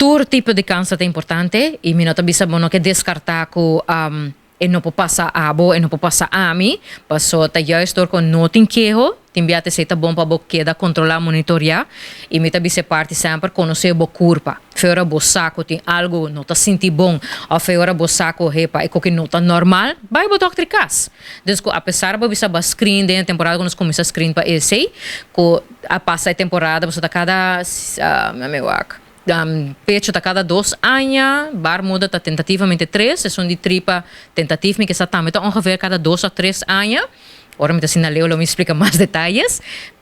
Tur tipo di kanser ta importante i mi no ta bisa bo no ke deskartá ku e no por pasa abo, e no por pasa ami, paso ta juist dor ku no tin keho, tin bia esei ta bon pa bo keda kontrolá, monitoriá. I mi ta bisa e parti semper, konosé bo kurpa. Fe ora bo sa ku tin algu no ta sinti bon òf fe ora bo sa ku hepa e koki no ta normal, bai bo dòkter kas. Dus ku apesar bo bisa ba screen den e temporada ku nos kuminsá screen pa esei, ku a pasa e temporada pasobra ta kada, mi wak, pecho ta kada 2 aña, baarmoeder ta tentativamente 3, esun di tripa tentatief mi ke sa tambe ta ongeveer kada 2 òf 3 aña. Ora mi ta asina leu lo mi splika mas detaye,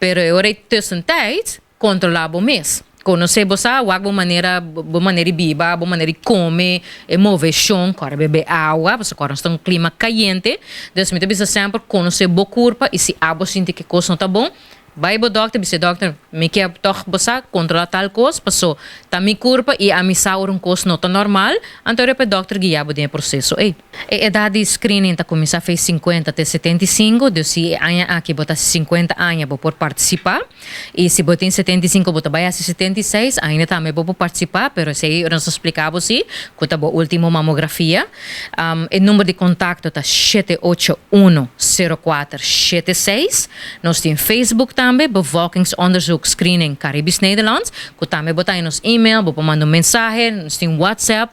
pero e ora ei tussentijd kontrolá bo mes. Konosé bo sa, wak bo manera di biba, bo manera di kome, e moveshon, kòrda bebe awa, pasobra kòrda nos ta un klima kayente. Dus mi ta bisa semper konosé bo kurpa i si abo sinti ku kos no ta bon, bai bo dòkter, bisa dòkter, mi ke tòg bo sa kontrolá tal kos, paso ta mi kurpa i ami sa ora un kos no ta normal, anto e dòkter guia bo den e proseso ei. E edat di screening ta kuminsá for di 50 te 75, dus si aña aki bo ta 50 aña, bo por partisipá. I si bo tin 75, bo ta bai 76, ainda tambe bo por partisipá, pero esei nos a splika bo si, ku ta bo último mamografia. E number di kontakto ta 781 0476. Nos tin Facebook tambe, Bevolkingsonderzoek Screening Caribisch Nederland, ku tambe bo tin nos e-mail, bo por manda un mensahe, nos tin WhatsApp,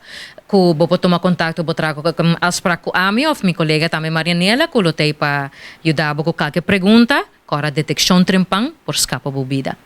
ku bo por tuma kontakto, bo traha un afspraak ku ami òf mi kolega tambe Marianela, ku lo t'ei pa yuda bo ku kualke pregunta, ku detekshon trempan por skapa bo bida.